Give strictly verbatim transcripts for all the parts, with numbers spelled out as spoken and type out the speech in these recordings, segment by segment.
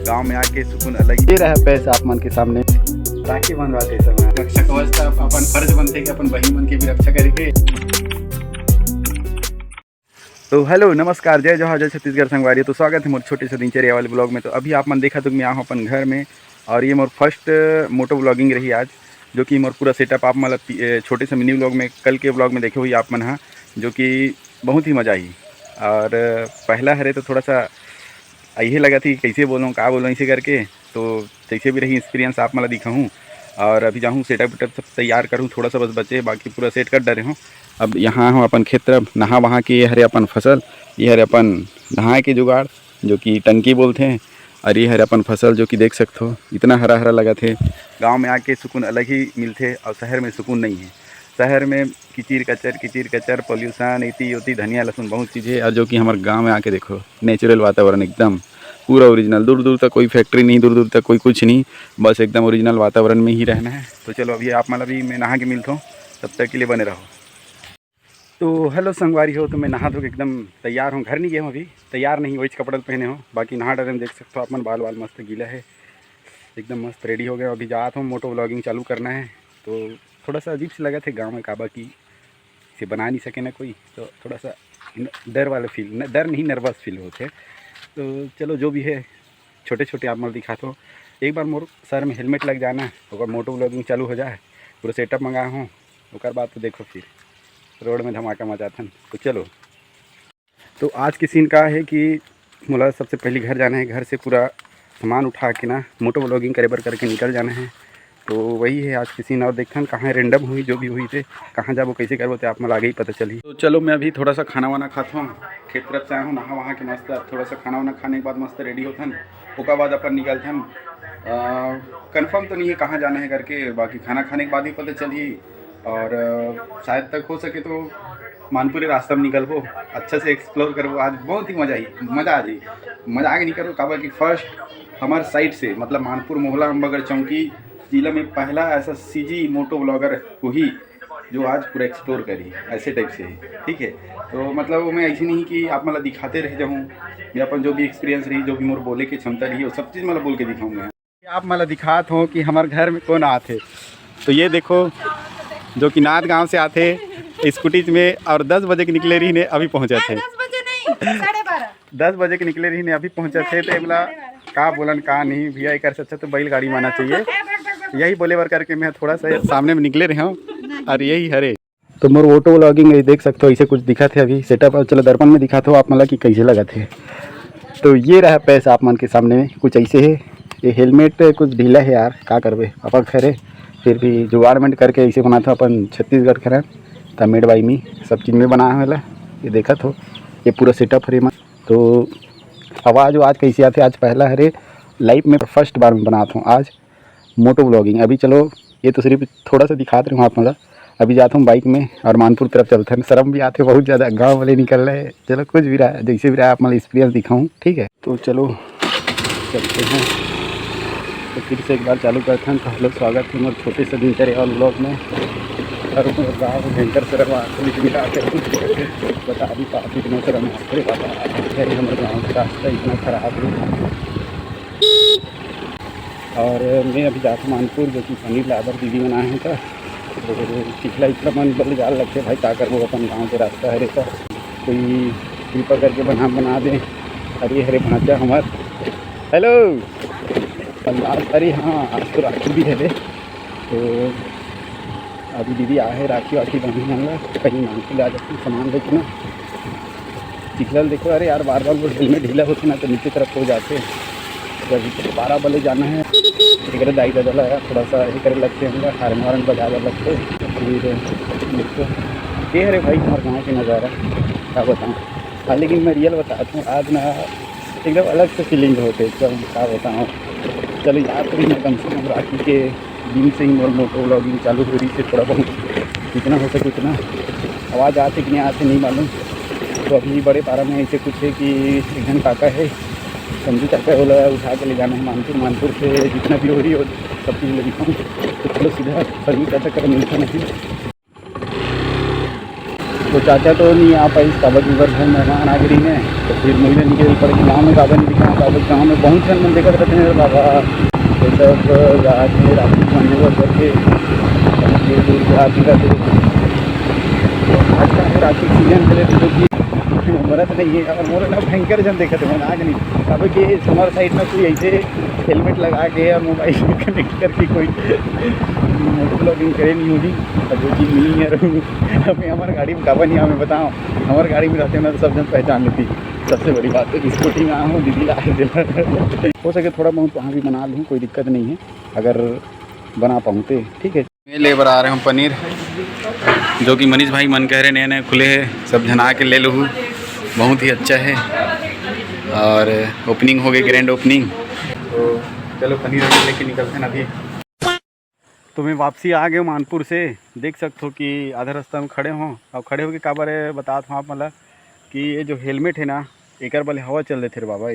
गांव में आके सुकून अलग ही। ये रहा पेश आप मन के सामने। राखी बंधवाते समय रक्षा कवच त अपन फर्ज बनथे कि अपन बहिनी मन के भी रक्षा करे के। तो हेलो, नमस्कार, जय जोहार, जय छत्तीसगढ़ संगवारी। तो स्वागत है मोर छोटे से दिनचर्या वाले ब्लॉग में। तो अभी आप मन देखत हो कि मैं आया हूँ अपन घर में और ये मोर फर्स्ट मोटो व्लॉगिंग रही आज, जो कि मोर पूरा सेटअप आप मन ला पी-, ए, छोटे से मिनी व्लॉग में, कल के व्लॉग में देखे हुई आप मन हा, जो कि बहुत ही मज़ा आई। और पहला हरे तो थोड़ा सा यही लगा थी कि कैसे बोलूँ, का बोलूँ, ऐसे करके। तो जैसे भी रही एक्सपीरियंस आप मन ला दिखाऊँ। और अभी जाऊँ सेटअप वेटअप सब तैयार करूँ, थोड़ा सा बस बचे, बाकी पूरा सेट कर डरे हूँ। अब यहाँ हूँ अपन खेत तरफ, नहा वहाँ के, ये हरे अपन फसल, ये हरे अपन नहाए के जुगाड़, जो कि टंकी बोलथे। और ये हरे अपन फसल, जो कि देख सकत हो, इतना हरा हरा लगत हे। गाँव में आके सुकून अलग ही मिलथे और शहर में सुकून नहीं है। शहर में किचिर कचर, किचिर कचर, पॉल्यूशन, इति ओती, धनिया लहसुन, बहुत चीज़ है। और जो कि हमारे गाँव में आके देखो, नेचुरल वातावरण एकदम पूरा ओरिजिनल, दूर दूर तक कोई फैक्ट्री नहीं, दूर दूर तक कोई कुछ नहीं, बस एकदम ओरिजिनल वातावरण में ही रहना है। तो चलो, अभी आप मन ला भी मैं नहा के मिलता हूँ, तब तक के लिए बने रहो। तो हेलो संगवारी हो, तो मैं नहा धो के एकदम तैयार हूँ, घर नहीं गया हूँ अभी, तैयार नहीं, वही कपड़ा पहने हूँ, बाकी नहा डरे में देख सकते हो आप मन, बाल बाल मस्त गीला है, एकदम मस्त रेडी हो गया। अभी जात हूँ, मोटो व्लॉगिंग चालू करना है, तो थोड़ा सा अजीब से लगा थे गाँव में, काबा की से बना नहीं सके ना कोई, तो थोड़ा सा न-, डर वाला फील, न-, डर नहीं, नर्वस फील होते। तो चलो, जो भी है, छोटे छोटे आप मन दिखात हो। एक बार मोर सर में हेलमेट लग जाना, ओकर मोटो व्लॉगिंग चालू हो जाए, पूरा सेटअप मंगाए हूँ, ओकर बाद तो देखो फिर रोड में धमाका मचाथन। तो चलो, तो आज के सीन का है कि मोला सबसे पहले घर जाना है, घर से पूरा सामान उठा के ना मोटो व्लॉगिंग करे बर करके निकल जाना है। तो वही है आज के सीन, और देखथन कहाँ रेंडम हुई, जो भी हुई थे, कहाँ जाबो, कैसे करबो, ते आप मन ला आगे ही पता चलही। तो चलो, मैं अभी थोड़ा सा खाना वाना खात हूँ, खेत तरफ से आया हूँ, नहा वहा के मस्त, अब थोड़ा सा खाना वाना खाने के बाद मस्त रेडी होथन, ओकर बाद अपन निकलथन। कंफर्म तो नहीं है कहाँ जाना है करके, बाकी खाना खाने के बाद ही पता चलही। और अ, शायद तक हो सके तो मानपुरी रास्ता में निकलबो, अच्छा से एक्सप्लोर करबो। आज बहुत ही मजा आई, मजा आ जाई, मजा आगे नहीं करो, काबर कि फर्स्ट हमारे साइड से, मतलब मानपुर मोहला अम्बागढ़ चौकी जिला में पहला ऐसा सीजी मोटो व्लॉगर हुई जो आज पूरा एक्सप्लोर करी ऐसे टाइप से ही, ठीक है। तो मतलब वो मैं ऐसे नहीं कि आप मतलब दिखाते रह जाऊँ, मैं अपन जो भी एक्सपीरियंस रही, जो भी मोर बोले की क्षमता रही, वो सब चीज़ मतलब बोल के दिखाऊँ मैं। आप मन ला दिखात हो कि हमारे घर में कौन आथे। तो ये देखो, जो कि नाथ गांव से आथे स्कूटी में, और दस बजे के निकले रही ने, अभी पहुंचा थे। दस बजे नहीं, साढ़े बारह। दस बजे के निकले रही ने, अभी पहुंचा थे। तो एमला का बोलन का नहीं भैया, एक से अच्छा तो बैलगाड़ी में आना चाहिए। यही बोले बर करके मैं थोड़ा सा सामने में निकले रहे हूँ। और यही हरे तो मोर ऑटो व्लॉगिंग ये देख सकते हो, ऐसे कुछ दिखत हे अभी सेटअप। और चलो दर्पण में दिखात हो आप मन ला कि कैसे लगत हे। तो ये रहा पेश आप मन के सामने में कुछ ऐसे हे। ये हेलमेट कुछ ढीला हे यार, का करबे, अपन खरे फिर भी जुगाड़मेंट करके ऐसे बनात हो अपन छत्तीसगढ़ खरे। त मेड बाई मी सब चीज़ में बनाए हवय ला, ये देखत हो, ये पूरा सेटअप हरे मन। तो आवाज़ वाज कैसे आथे, आज पहला हरे लाइफ में, फर्स्ट बार में बनात हूँ आज मोटो व्लॉगिंग। अभी चलो, ये तो सिर्फ थोड़ा सा दिखात रहे हूँ आप मन ला। अभी जात हूँ बाइक में और मानपुर तरफ चलते हैं। शर्म भी आते बहुत ज़्यादा, गाँव वाले निकल रहे हैं। चलो, कुछ भी रहा, जैसे भी रहा, आप मन ला एक्सपीरियंस दिखाऊँ, ठीक है। तो चलो, चलते हैं। तो फिर से एक बार चालू करते हैं। तो हेलो, स्वागत है मोर छोटे से दिनचर्या वाले व्लॉग में। और मोर गाँव में भयंकर शर्म आते, लेकिन का करूँ, बता भी पाते, इतना शर्म आते, बाबा, हमारे गाँव का रास्ता इतना खराब है। और मैं अभी जात हूँ मानपुर, जो कि पनीर लाबर दीदी मन आए हैं, तो चिखला इतना मन बल जाल लगते भाई, का करबो, अपन गाँव के रास्ता हरे, तो कोई कृपा करके बना, बना दे। अरे हरे भांचा हमार, हेलो, पंडाल, अरे हाँ, आज तो राखी भी हरे। तो अभी दीदी आए हैं राखी वाखी बांधे मन ला, कहीं मांग के ला जाती सामान लेके ना। चिखला ल देखो, अरे यार, बार बार वो हेलमेट ढीला होते ना तो नीचे तरफ हो जाते। तो अभी तो बारह बले जाना है, एकरे दाई ददा ला थोड़ा सा ये करे लगते हैं, हारन वारन बजा बर लगते। फिर देखो, ये हरे भाई हमारे गाँव के नज़ारा, क्या बताऊँ। हाँ, लेकिन मैं रियल बताता हूँ, आज ना एकदम अलग से फीलिंग होते, एकदम क्या बताऊँ। चलो यार, तो मैं कम से कम राखी के दिन से ही मोर मोटो व्लॉगिंग चालू हो रही है, थोड़ा बहुत जितना हो सके उतना। आवाज़ आते कि नहीं आते नहीं मालूम। तो अभी बड़े पारा में ऐसे कुछ है कि एक जन काका है, संजू काका, ओला उठा के ले जाना है मानपुर, मानपुर से जितना भी हो रही हो सब चीज़ ले जाऊँ। तो चलो सीधा संजू काका कर मिलता नहीं। तो तो चाचा तो नहीं आ पाइस, काबर कि ओकर घर मेहमान आ गे रहिन हे, तो फिर मोला निकल पड़ गे। गाँव में काबर नहीं दिखा, काबर गाँव में बहुत झन मन देखत रहते हैं बाबा, ये सब जाके राखी बांधे बर करके दूर दूर से आदमी का। तो आज का है राखी सीजन चले, तो जो कि मरत नहीं है और मोर ना भयंकर झन देखत है, मन आग नहीं। अब के हमर साइड में कोई ऐसे हेलमेट लगा के या मोबाइल कनेक्ट करके कोई मोटो व्लॉगिंग करे नहीं होही, और जो कि नहीं है। अभी हमारे गाड़ी में काबर नहीं आवे बताओ, हमारे गाड़ी में रहते ना तो सब झन पहचान लेती। सबसे बड़ी बात है कि स्कूटी में आऊँ, दीदी ला आए दिला। हो सके थोड़ा बहुत वहाँ भी बना लूँ, कोई दिक्कत नहीं है अगर बना पाऊँ तो, ठीक है। मैं ले बर आ रहे हूँ पनीर, जो कि मनीष भाई मन कह रहे नया नया खुले है, सब झन आके ले लूँ, बहुत ही अच्छा है। और ओपनिंग हो गई, ग्रैंड ओपनिंग। तो चलो पनीर वनीर लेके निकलते हैं अभी। तो मैं वापसी आ गए मानपुर से। देख सकते हो कि आधा रास्ता में खड़े हों, और खड़े होके काबर है बतात हूँ आप मतलब कि ये जो हेलमेट है ना, एकर बले हवा चल देथे रे बाबा।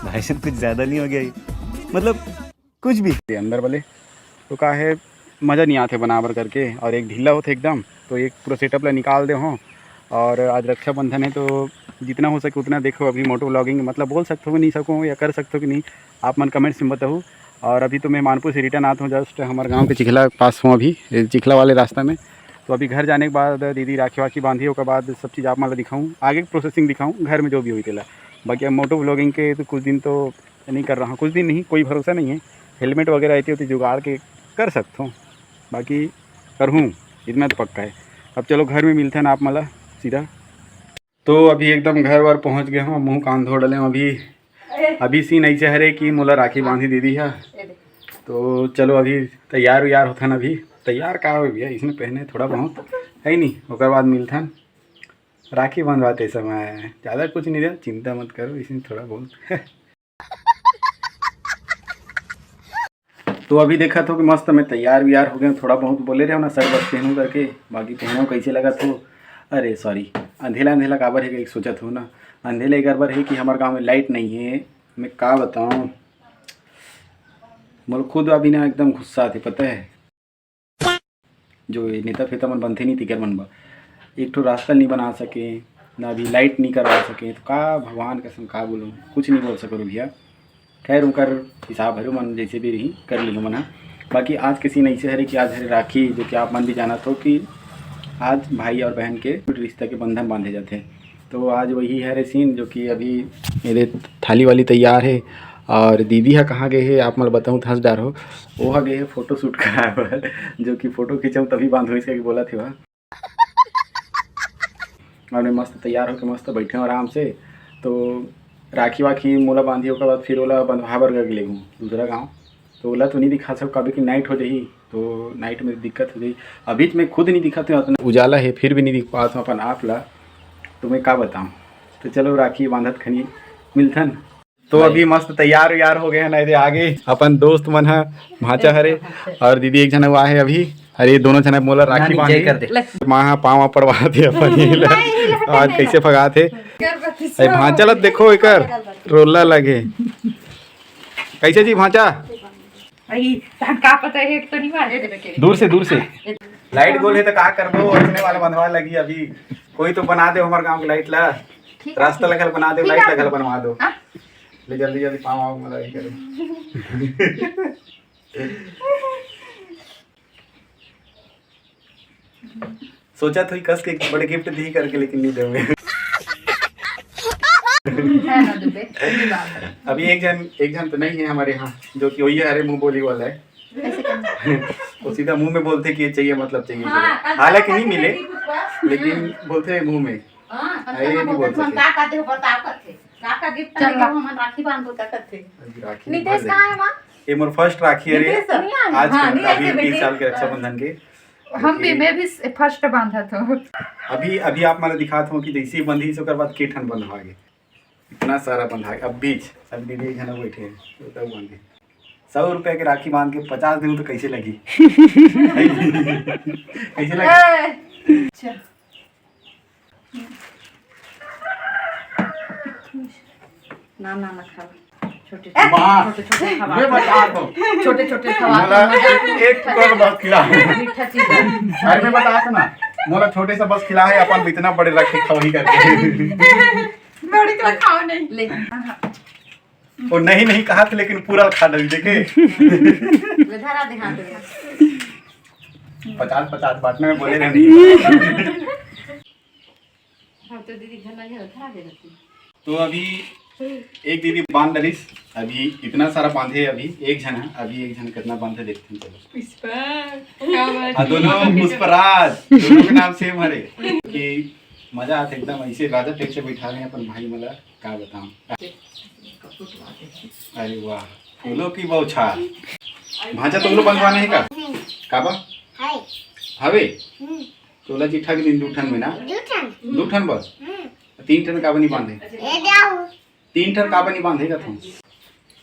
भाई साहब, कुछ ज्यादा नहीं हो गया ये? मतलब कुछ भी। ये अंदर बले तो का है, मज़ा नहीं आते बना बर करके, और एक ढीला होते एकदम, तो एक पूरा सेटअप ला निकाल दे हों। और आज रक्षाबंधन है तो जितना हो सके उतना देखो, अभी मोटो व्लॉगिंग मतलब बोल सकते हो कि नहीं सको या कर सकते हो कि नहीं, आप मन कमेंट्स में बताओ। और अभी तो मैं मानपुर से रिटर्न आत हूँ, जस्ट हमारे गाँव के चिखला पास हूँ अभी, ये चिखला वाले रास्ता में। तो अभी घर जाने के बाद दीदी राखी वाखी बांधी, ओकर बाद सब चीज़ आप मन ला दिखाऊँ, आगे की प्रोसेसिंग दिखाऊँ घर में जो भी हुई तेला। बाकी अब मोटो व्लॉगिंग के तो कुछ दिन तो नहीं कर रहा हूँ, कुछ दिन नहीं, कोई भरोसा नहीं है। हेलमेट वगैरह रहती होती जुगाड़ के कर सकता हूँ, बाकी करहूँ, इतना तो पक्का है। अब चलो घर में मिलते हैं आप मन ला सीधा। तो अभी एकदम घर वर पहुँच गए हूँ, मुँह कान धो डले हूँ अभी। अभी सीन ऐसे हरे कि मोला राखी बांधी दीदी है, तो चलो अभी तैयार उयार होथन। अभी तैयार का हो भैया, इसमें पहने थोड़ा बहुत है नहीं, ओकर बाद मिलथन। राखी बंधवाते समय ज़्यादा कुछ नहीं दे, चिंता मत करो, इसमें थोड़ा बहुत। तो अभी देखत हो कि मस्त मैं तैयार वियार हो गया, थोड़ा बहुत बोले रहे हो ना सर बस पहनू करके, बाकी पहनो कैसे लगत हो। अरे सॉरी, अंधेला अंधेला काबर है कि सोचत हो ना, अंधेला एकर बर है कि हमारे गाँव में लाइट नहीं है। मैं का बताऊँ, मोला खुद अभी ना एकदम गुस्सा आते, पता है। जो ये नेता फेता मन बनथे नहीं, तिकर मन बा एक ठो रास्ता नहीं बना सके, ना अभी लाइट नहीं करवा सके, तो का भगवान कसम का बोलूँ, कुछ नहीं बोल सको भैया। खैर, उनकर हिसाब हरे, मन जैसे भी रही कर ली मन ह। बाकी आज के सीन ऐसे हरे कि आज हरे राखी, जो कि आप मन भी जानत हो कि आज भाई और बहन के रिश्ता के बंधन बांधे जाते। तो आज वही हरे सीन, जो कि अभी मेरे थाली वाली तैयार है और दीदी हा कहाँ गए है, आप मन ल बताऊँ तो हंस डार हो। वो हा गए है फोटो शूट कराए बर, जो कि फोटो खींचाऊँ तभी बांध होइस करके बोला थे वह। और मैं मस्त तैयार होके मस्त बैठे हूँ आराम से। तो राखी वाखी मोला बांधी, ओकर बाद फिर ओला बंधवा बर गए लेगूँ दूसरा गाँव। तो ओला तो नहीं दिखा सकूँ, काबर कि नाइट हो जाही, तो नाइट में दिक्कत हो जाही। अभी तो मैं खुद नहीं दिखत हूँ, उतना उजाला है, फिर भी नहीं दिख पात हूँ अपन आप ला, तो मैं का बताऊँ। तो चलो राखी बांधत खनी मिलथन। तो अभी मस्त तैयार उयार हो गए हैं ना, ये आगे अपन दोस्त मन है, भांचा हरे और दीदी एक जना हुआ है अभी। अरे दोनों जना मोला राखी नानी बांधी। जय कर दे। माँ हा पाँव पड़वा दे अपन ये ला। आज कैसे फगात हे। अरे भांचा ला देखो, एकर रोला लगे। कैसे जी भांचा? अई, तहन का पता है, एक तो नहीं मार। दूर से, दूर से। लाइट गोल है तो का कर दो, ओइसने वाला बंधवा लगी अभी। कोई तो बना दे हमारे गांव की लाइट ला। ठीक है, रास्ता ठीक है। लगल बना दो, ठीक लाइट है। लगल बनवा दो। हाँ। ले जल्दी जल्दी पाँव आओ, मतलब ये करो। सोचा था कस के बड़े गिफ्ट दी करके, लेकिन नहीं देंगे। है ना दुबे, सही बात है। अभी एक जन, एक जन तो नहीं है हमारे यहाँ जो कि वही हरे मुंह बोली वाला है। ऐसे करना। वो सीधा मुंह में बोलते कि ये चाहिए, मतलब चाहिए हाँ, सीधा। कल हालांकि नहीं मिले, लेकिन बोलते हैं मुंह में। हाँ, कल अरे, ये नहीं बोलते बोल सकते। का का दे, बता करते। का का गिफ्ट चल। हमन राखी बांध होता करते। अभी राखी नितेश कहाँ है माँ? ये मोर फर्स्ट राखी है रे। नितेश, नहीं आया। आज हाँ, के, नहीं आया अभी बेटे। बीस साल के रक्षाबंधन के। हम भी, ओके। मैं भी फर्स्ट बांधा था। अभी, अभी आप मन ला दिखात हो कि जैसे ही बंधी, ओकर बाद के ठन बंधवा गे। इतना सारा बंधा है। अब बीच, अब दीदी एक जना बैठे हैं, तो तब बांधे। सौ रुपया के राखी बांध के पचास दिन तो कैसे लगी? कैसे लगी? अच्छा। ना, ना, ना खाओ। छोटे, वाह। छोटे, छोटे खावा। मैं बता दो। छोटे, छोटे खावा। मला एक टुकड़ा बस खिला। मीठा चीज है। अरे मैं बता ना। मोला छोटे सा बस खिला है, अपन इतना बड़े रखे खवही करके। बड़ी तो खाओ नहीं। ले। वो नहीं नहीं कहा था, लेकिन पूरा खा डाली देखे। ले धरा दे हाथ में। पचास पचास बांटने में बोले रहने। हाँ, तो दीदी घर ना घर धरा दे रहती। तो अभी एक दीदी बांध डरिस, अभी इतना सारा बांधे, अभी एक झन है, अभी एक झन कितना बांधे देखते हैं, चलो। पुष्पा, क्या बात हाँ, है? दोनों पुष्पराज, दोनों के नाम सेम हरे। कि मजा आथे एकदम, ऐसे राजा टाइप से बैठा रहे हैं अपन भाई मला, का बताऊं। अरे वाह, फूलों की बौछार। भांचा तुम लोग बंधवाने है का? नहीं। का बा? हाय। हवे? हम्म। तोला चिट्ठा के दिन दू ठन में ना? दू ठन। दू ठन बस? हम्म। तीन ठन काबर नहीं बांधे? ये जाओ। तीन ठन काबर नहीं बांधे का तुम?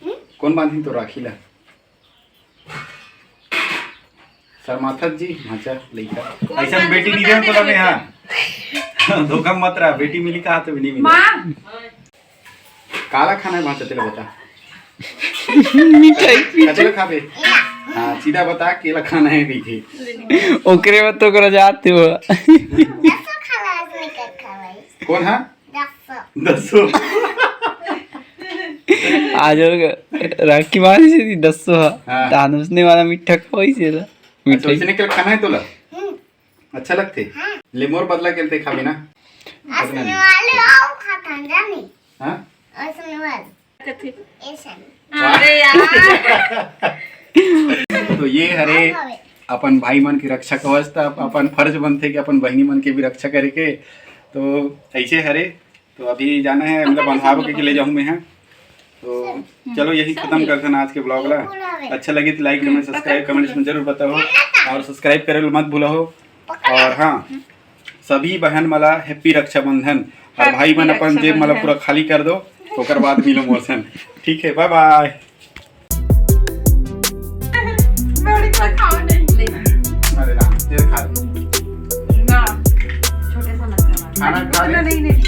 हम्म? कौन बांधी तो राखी ला? शर्माथत जी, भांचा लइका। कौन ऐसा बांधी बेटी तो नहीं दे तोला बांधे में, हाँ। धोखा मत रहा, बेटी मिली कहा तो भी नहीं मिली। माँ। काला खाना है भांचा, तेला बता। मिठाई, मिठाई। कचरा खाबे? हाँ, सीधा बता, केला खाना है, कही के। ओकरे में तो ओकरा जाते हो। दसो खाला, इसमें क्या खावा है? कौन है? दसो। दसो। आज और राखी बांधी से थी दसो। हाँ। तान उसने वाला मीठा खवाई से था। अच्छा, मिठाई। उसने केला खाना है तोला? हम्म। अच्छा लगथे? हाँ। ले मोर बदला केलते खाबे ना? असने वाले आओ खाता जानी। हाँ? असने वाले। कथी? ऐसा नहीं। अरे यार। तो ये हरे अपन भाई मन के रक्षा कवच, त अपन फर्ज बनथे कि अपन बहिनी मन के भी रक्षा करे के। तो ऐसे हरे, तो अभी जाना है, मतलब बंधाबो के, के ले जाऊँ मैं, हाँ। तो चलो, यही खत्म करथन आज के ब्लॉग ला। अच्छा लगे तो लाइक, कमेंट, सब्सक्राइब, कमेंट्स में जरूर बताओ, और सब्सक्राइब करे ला मत भूला हो। और हाँ, सभी बहन मला हैप्पी रक्षाबंधन, और भाई मन अपन जेब मला पूरा खाली कर दो, ओकर बाद मिलो मोर सन। ठीक है, बाय बाय। बड़ी खाओ नहीं। ले। अरे राम, तेल खा ले। ना, छोटे सा मत खाना। खाना खा ले। नहीं, नहीं।